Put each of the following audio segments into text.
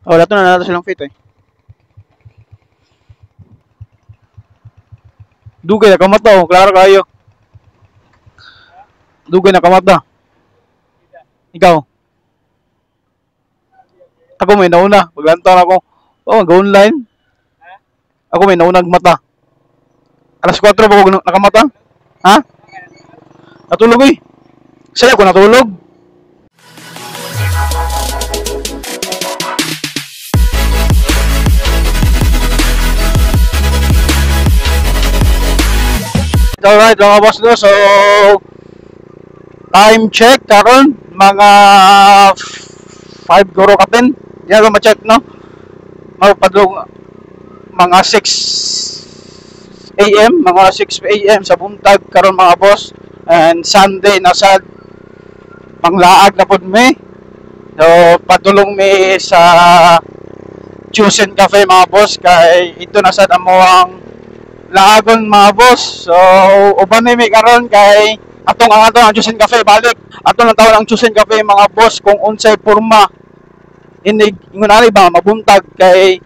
Oh, lato na nato silang fit eh. Dugay na kamata oh, klaro kayo. Dugay na kamata. Ikaw. Ako may nauna, paglantaw na ako. Oh, go online. Ako may naunang mata. Alas 4 ba ako nakamata? Ha? Natulog eh. Saya ako natulog. Alright mga boss no, so time check karon mga 5 guro kapin. Yan ko ma-check no. Mapadlong mga 6 AM, mga 6 AM sa buntag karon mga boss. And Sunday na sad manglaag na pud mi. So padulong mi sa Chusen Cafe mga boss kay ito na sad amoang laagon mga boss. So uban ni mi karon kay atong ang ato ang Chusen Cafe balik. Ato lang tawag ang Chusen Cafe mga boss kung unsay porma inig ingon ani ba mabuntag kay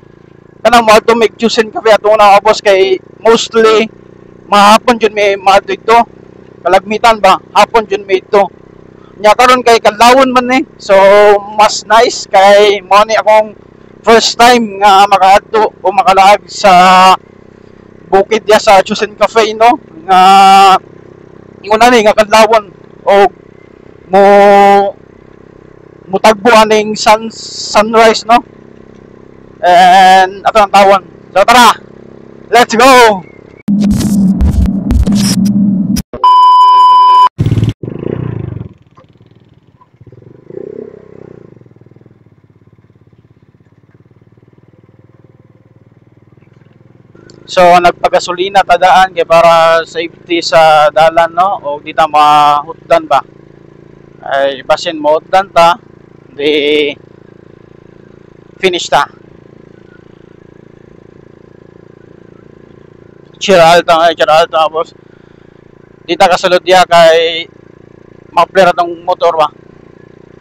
kanang moadto mig Chusen Cafe atong na mga boss kay mostly mahapon jud mi maadto dito. Kalagmitan ba hapon jud mi dito. Nya karon kay kadlawon man ni. So mas nice kay mo ni akong first time nga makaadto o makalaag sa bukid ya sa Chusen Cafe no nga ingon ani nga kadlawon og mo mutagbo aning sunrise no. And ato ang tawon. So tara, let's go. So nagpagasolina tadaan kay para safety sa dalan no o di ta mahutdan ba. Ay basin mahutdan ta di finish ta. Chiral ta ay chiral ta boss. Di ta kasulod diha kay muffler atong motor ba.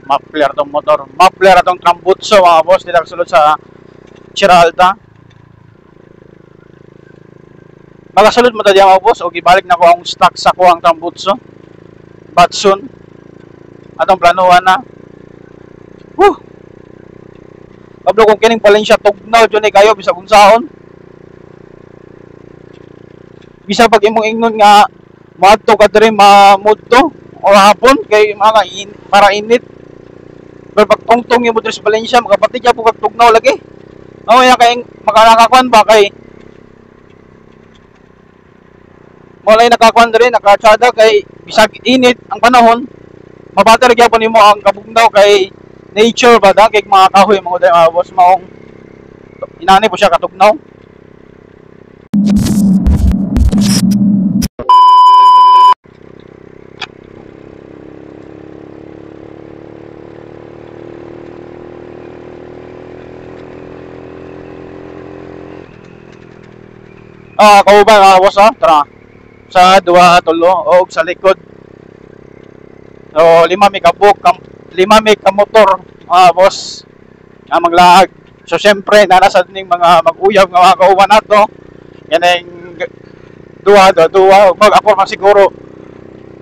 Muffler atong motor. Muffler atong trambutso mga boss, di ta kasulod sa Chiralta. Magasulod mo ta diha mga boss o gibalik na ko ang stock sa ko ang tambutso. But soon atong planuhan na. Woo! Pablo kung kining Valencia tugnaw jud ni kayo bisag unsaon. Bisa pag imong ingnon nga moadto ka diri mamudto o hapon kay mga para init. Pero pag tungtong imo diri sa Valencia makapati gyud kag tugnaw lagi. Oh ya kay makanakakuan ba kay walay nakakuan diri nakatsada kay bisag init ang panahon mabater gyapon nimo ang kabugnaw kay nature ba da kay mga kahoy mga day boss maong inani po siya katugnaw. Ah, kauban mga boss ah, tara. Sa duha tulo og sa likod. So lima mi kabuk, lima mi ka motor mga boss nga maglaag. So syempre nana sad ning mga mag-uyab nga mga kauban nato. Yaning duha duha duha mag ako man siguro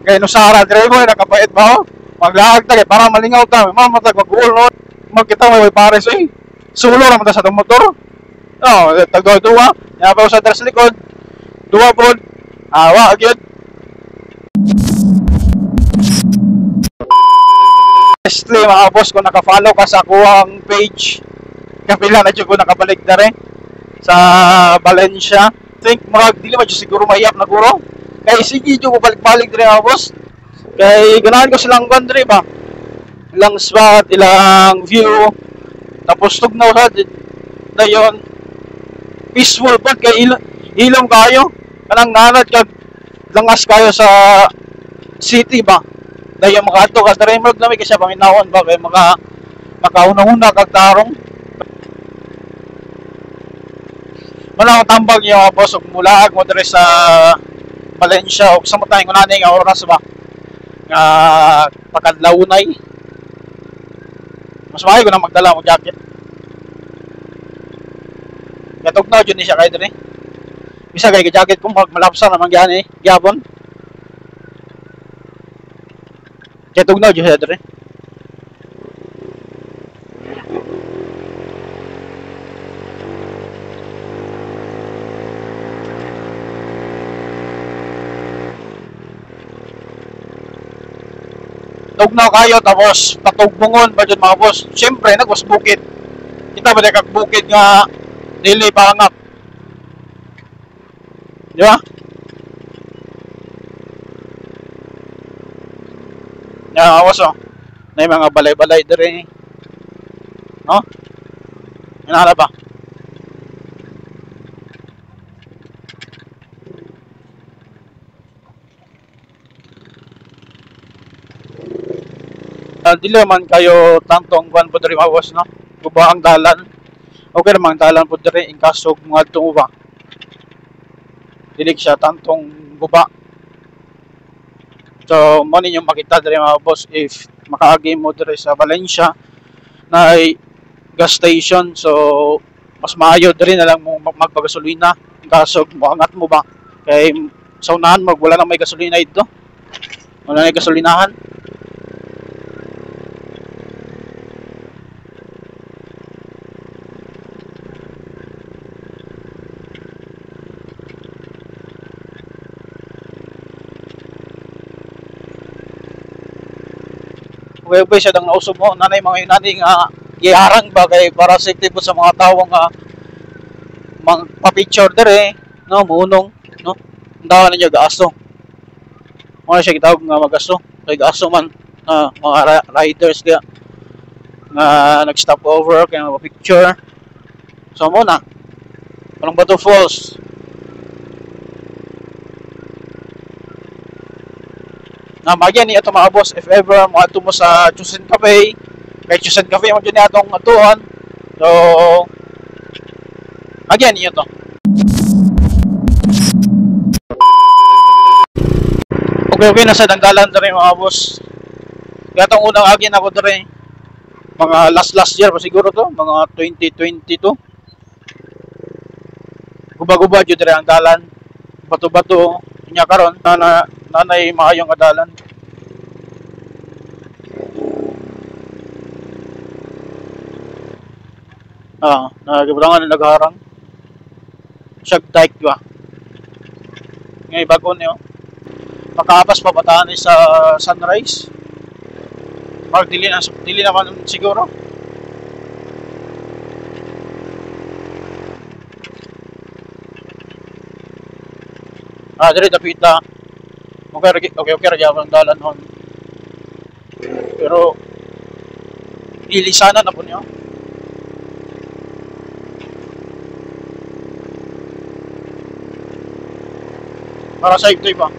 kay no Sara driver nakapait ba oh? Maglaag ta kay para malingaw ta, mamatag mag-uol no. Magkita may pares eh. Sulo ra man ta sa atong motor. Oh, tag duha duha. Nya pa sa dress likod. Duha pod. Awa gyud. Honestly mga boss, kung naka-follow ka sa akuang page, kapila na jud ko nakabalik dere sa Valencia. Think murag dili man jud siguro mahiyap na guro. Kay sige jud ko balik-balik dere mga boss. Kay ganahan ko silang kuan dere ba. Ilang spot, ilang view. Tapos tugnaw sa dayon. Peaceful pod kay ilong kayo. Kanang nanad kag langas kayo sa city ba. Dayon makaadto ka dere murag lami kasi paminawon ba kay maka makauna-una kag tarong. Wala akong tambag niyo mga boss og mulaag mo dere sa Valencia og sa matay ngunani nga oras ba nga pakadlawunay. Mas maayo ko na magdala og jacket. Katugnaw jud ni siya kay diri. Bisa kay jacket ko malapsa naman gyani eh, gyapon. Katugnaw jud siya diri. Tugnaw kayo tapos patugbungon ba jud mga boss. Siyempre nagwas bukid. Kita ba kag bukid nga dili paangat. Di ba? Ya, awas oh. Na mga balay-balay diri. No? Inahala ba? Dili man kayo tantong kuan po diri mga boss, no? Guba ang dalan. Okay ramang dalan po diri in kaso ngadto mo ba. Dili siya tantong guba. So mo ninyo makita diri mga boss if makaagi mo diri sa Valencia na ay gas station, so mas maayo diri na lang mo magpagasolina in kaso moangat mo ba kay sa unahan mag wala nang may gasolina dito. Wala na gasolinahan. Okay, okay siya dang nausob mo. Nanay mga inani nga giharang ba kay para safety po sa mga tawo nga magpa-picture dire, no, muunong, no. Ang dawa ninyo gaaso. Mo siya gitawag nga magaso. Kay gaaso man mga riders diya nga nag-stop over kay magpa-picture. So mo na. Pulong Bato Falls. Na magyan ni ato mga boss if ever moadto mo sa Chusen Cafe, kay Chusen Cafe mo jud ni atong atuon. So magyan niyo to. Okay, okay na sa danggalan diri mga boss. Kaya atong unang agin ako diri mga last year pa siguro to, mga 2022. Guba-guba jud diri ang dalan. Bato-bato nya karon na nanay maayong adalan. Ah, nagibrangan na nagharang. Siyag dike ba? Ngay bago niyo. Makaabas pa bataan sa sunrise. Parang dili na man siguro. Ah, diri dapita. Okay, okay, okay, ra gyapon ang dalan hon. Pero ilisanan na po niyo. Para sa ito iba.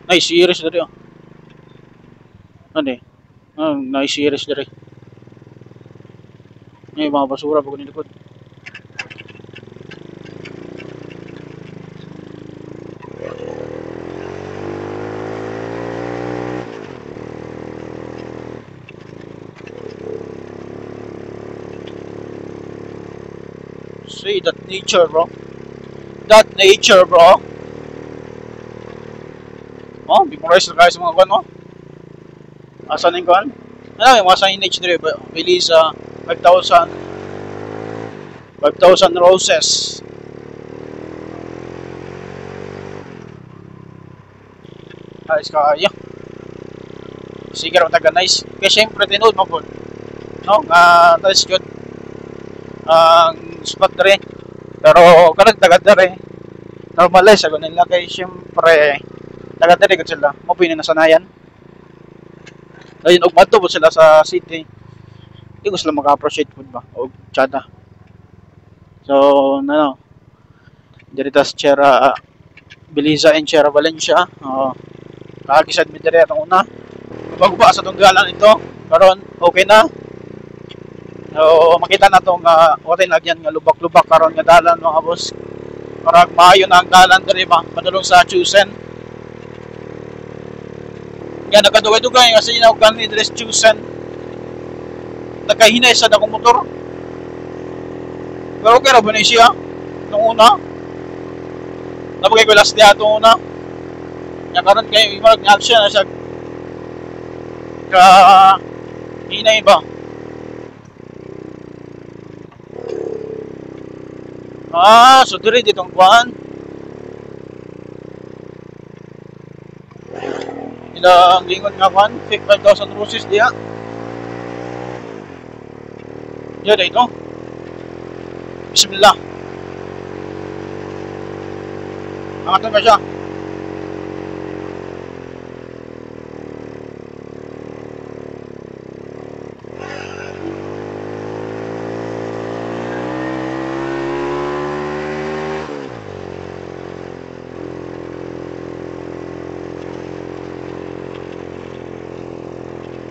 Nice series diri oh. Ano eh? Ah, nice series diri. May mga basura pag nilikod. See that nature, bro. That nature, bro. Oh, memorize na kayo sa mga kwan, oh. Asan yung kwan? Ano, yung mga signage diri, Belisa, 5,000 roses. Ayos kaya. Sige, taga nice. Kaya syempre, tinuod mo po. No, nga, that's good. Ang spot diri. Pero, kanag taga diri. Normalize ako nila. Kaya syempre, taga diri gud sila. Mo po yun nasanayan. Ayun, og madto po sila sa city. Hindi ko sila maka-appreciate po ba? O tsada. So, ano, diri ta sa Sierra Belisa and Sierra Valencia. Oh, nakagisad mi diri atong una. Bago pa sa tunggalan ito, karon okay na. So, makita na tong watay lagyan nga lubak-lubak karon nga dalan mga boss. Parang maayo na ang dalan diri ba padulong sa Chusen. Nga nagkadugay-dugay kasi na og ni dress Chusen. Nagkahinay sa akong motor. Pero okay ra ba ni siya nung una? Nabagay ko last day atong una. Nya karon kay marag ni action na siya ka hinay ba. Ah, so diri ditong kuan. Ilang lingon nga kuan, 5,000 roses diha. Diha dito. Bismillah. Angatun ka siya.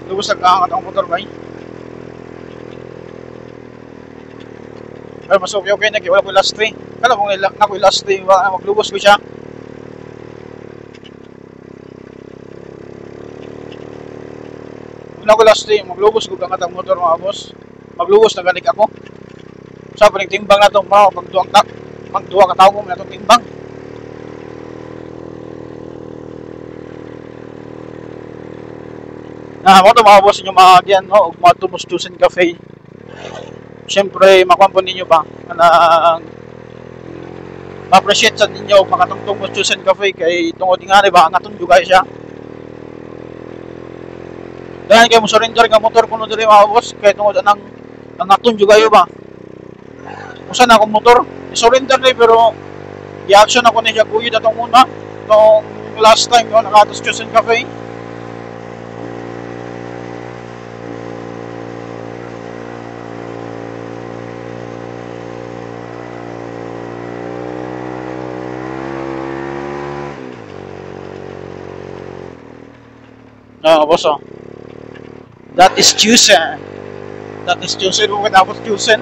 Lubos nag-aangat ang motor ba? Pero mas okay, okay na, wala ko last three. Kala kung ako last three, maglubos ko siya. Wala ko last three, maglubos ko angat ang motor mga boss. Maglubos na ganik ako. Sa paning timbang na ito, magduwa ka tao mo na itong timbang. Na mo to mga boss inyo maagyan, no, og mga Chusen Cafe. Siyempre, makuha po ninyo ba kanang ma-appreciate sa ninyo og makatungtong mo Chusen Cafe kay tungod nga ni ba angaton jud siya. Dahil kay mo surrender nga motor kuno diri mga boss kay tungod anang angaton jud kayo ba. Usa na akong motor, i-surrender ni pero i-action ako niya guyod atong una tong last time ko nakatos Chusen Cafe. No, boss, oh. That is Chusen. That is Chusen. Kung katapos Chusen.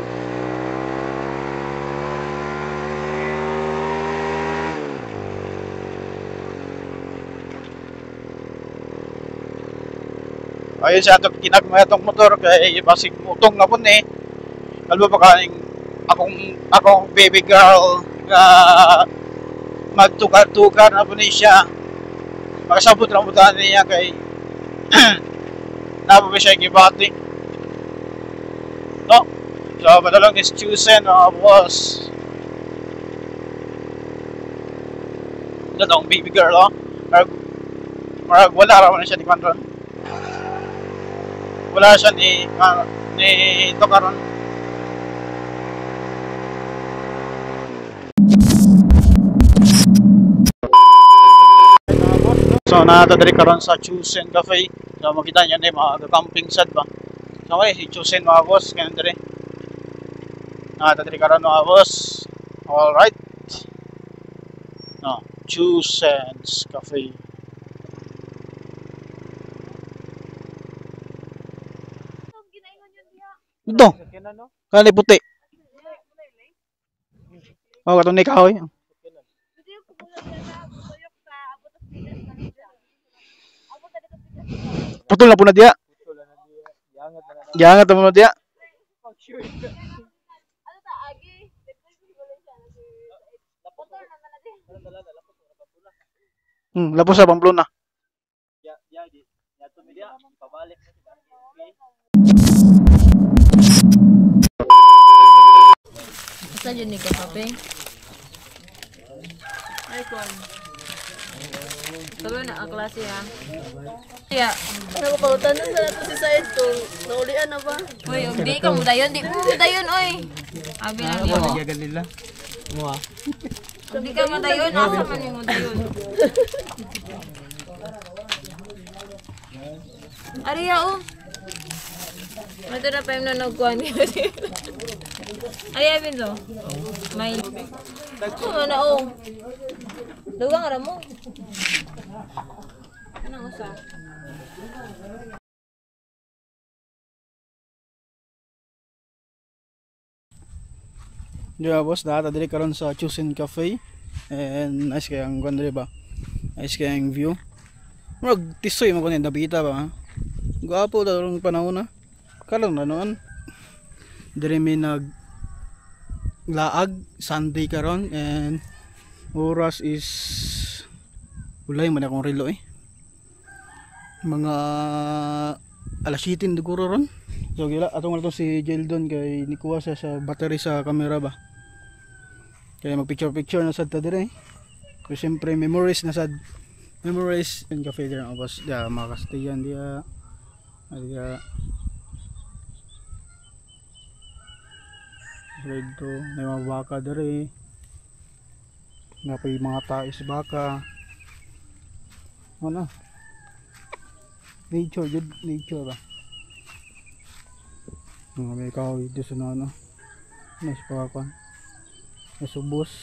Ayun siya, itong kinagmay itong motor kay basig mutong na po ni. Kalbo pa kaning akong baby girl magtukar-tukar na po ni siya. Makasabot na po niya kay Napa ba siya gibati? No? So, madalang is Chusen, mga boss. Ito tong baby girl, oh. Marag wala raw na siya ni Kwanron. Wala siya ni Tokaron. So, natadali karon sa Chusen Cafe. So, makita niyo na yung mga camping set ba. So, okay, si Chusen mga boss. Ganun dali. Natadali karon mga boss. Alright. No, Chusen's Cafe. Ito. Kali puti. Oh, katong ni kahoy. Putol na po na diya. Giangat na po na diya. Lapos sa Pamplona. Saan yun ni kape? Ay, kuwan. Sabi na ang klase ha. Kaya. Ano ba, tanan sa nato si Said kung naulian na ba? Uy, di ka mudayon, di mo mudayon, oy. Abi lang niyo. Di ka mudayon, asa man yung mudayon. Ariya, oh. Mato na pa yung nanagkuhan niya. Ariya, Binzo. May... Ano na, oh. Dugang ra mo. Anong usa? Diba boss, data diri karon sa Chusen Cafe. And nice kay ang kuan diri ba? Nice kay ang view. Murag tisoy mo kunin dabita ba. Gwapo daw rong panahon na. Karon na noon. Diri mi nag laag Sunday karon and oras is ulay man akong relo eh. Mga alas 7 siguro ron. So gila atong to si Jeldon kay nikuha siya sa battery sa camera ba. Kaya mag picture picture na sad ta dire. So siyempre memories na sad. Memories in cafe dire ang boss. Ya mga kastiyan diya. Diya. Dito may mga baka dire. Napay mga tais baka. Ano? Nature jud, nature ba. Mga may kahoy dito sa ano. Nice pa kuan. Nasubos.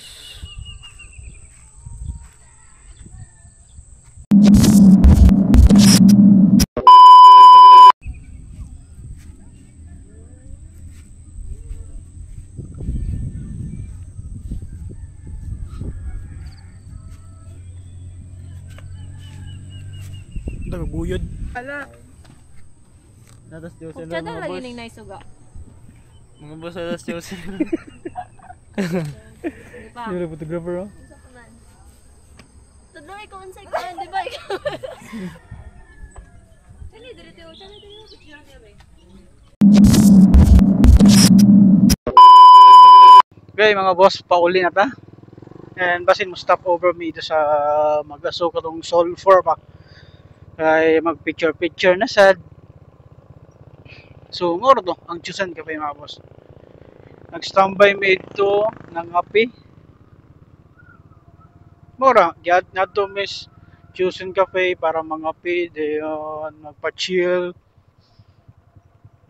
Nagabuyod. Ala. Natas Diyos Kung na lagi ning naisuga. Mga boss, alas Diyos. Di ba? Yung photographer oh. Tudlo ikaw unsay kuan, di ba ikaw? Dali, dali tayo. Dali, dali. Picture niya ba? Okay mga boss, pauli na ta. And basin mo stop over me dito sa mag-aso katong sulfur pa. Kay mag picture picture na sad. So ngoro to ang Chusan Cafe mga boss. Nag-standby me dito ng api. Mora, gyat na to miss Chusan Cafe para mangapi, then magpa-chill.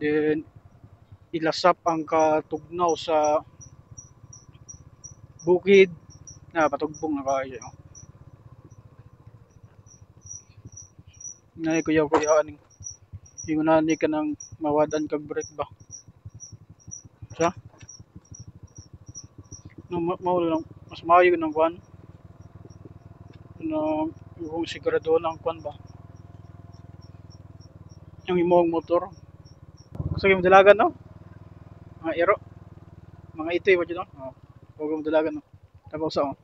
Then ilasap ang katugnaw sa bukid na patugbong na kayo. Nay kuya kuya aning ingon ni ka nang mawadan kag break ba. Sa? No mao lang mas maayo ng kuan. No kung sigurado ng kuan ba. Yung imong motor. Sige mo dalagan no? Mga iro. Mga itoy ba dyan no? Oh. Huwag mo dalagan no. Tapos sa oh.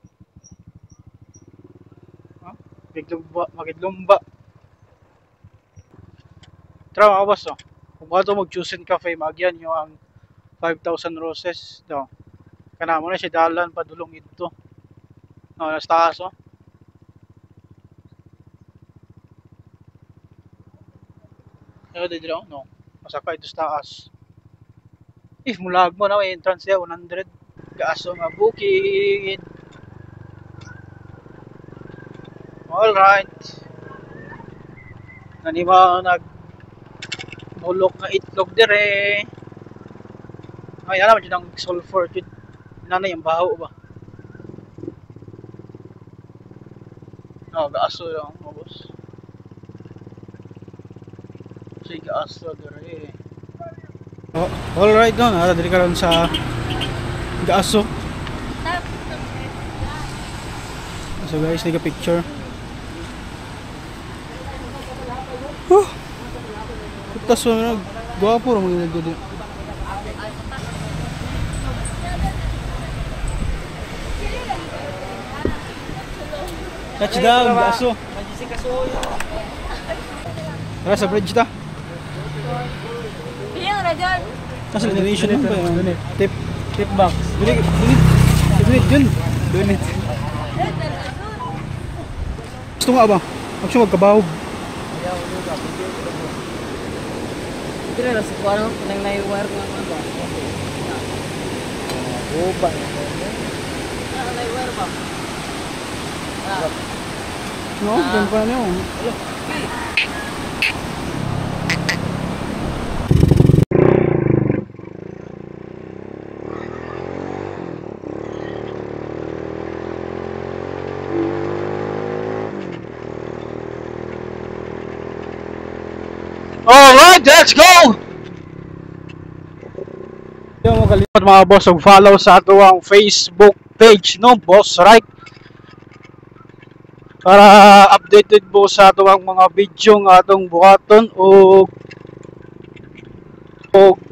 Ha? Magidlumba, magidlumba. Tara mga boss oh. Kung bato mag Chusen Cafe, maagyan nyo ang 5,000 roses. No. Kana mo na siya dalan padulong ito. No, nasa taas oh. Pero dito no. Masakay ito sa taas. If mulag mo na may entrance siya 100. Kaaso nga bukid. Alright. Nanima nag bulok nga itlog dire. Ay, alam mo ang sulfur. Nanay ang baho ba? No, gaaso lang, mga boss. Sige, gaaso dire. Oh, alright no, nara diri karon sa gaaso. So guys, take a picture. Huh. Kutas mo na, gwapo ra mga nagdo. Touchdown, gaaso. Tara sa bridge ta. Pilihan na dyan. Nasa donation ba? Donate. Tip. Tip box. Donate. Donate. Donate yun. Donate. Gusto nga ba? Magsiya magkabahog. Hindi na sa kuan nang naiwire nga mga ba. Uba. Ah, naiwire ba? No, ganun pa niyo. Alright, let's go! Yung mga kalimot mga boss, og follow sa ato ang Facebook page, no, Boss Right. Para updated mo sa atong mga video nga atong buhaton o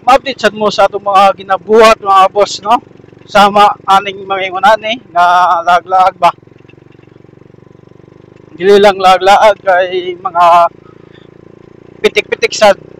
ma-update sad mo sa atong mga ginabuhat, mga boss, no? Sama aning mga ingon ani nga laag-laag ba, dili lang laag-laag kay mga pitik-pitik sad.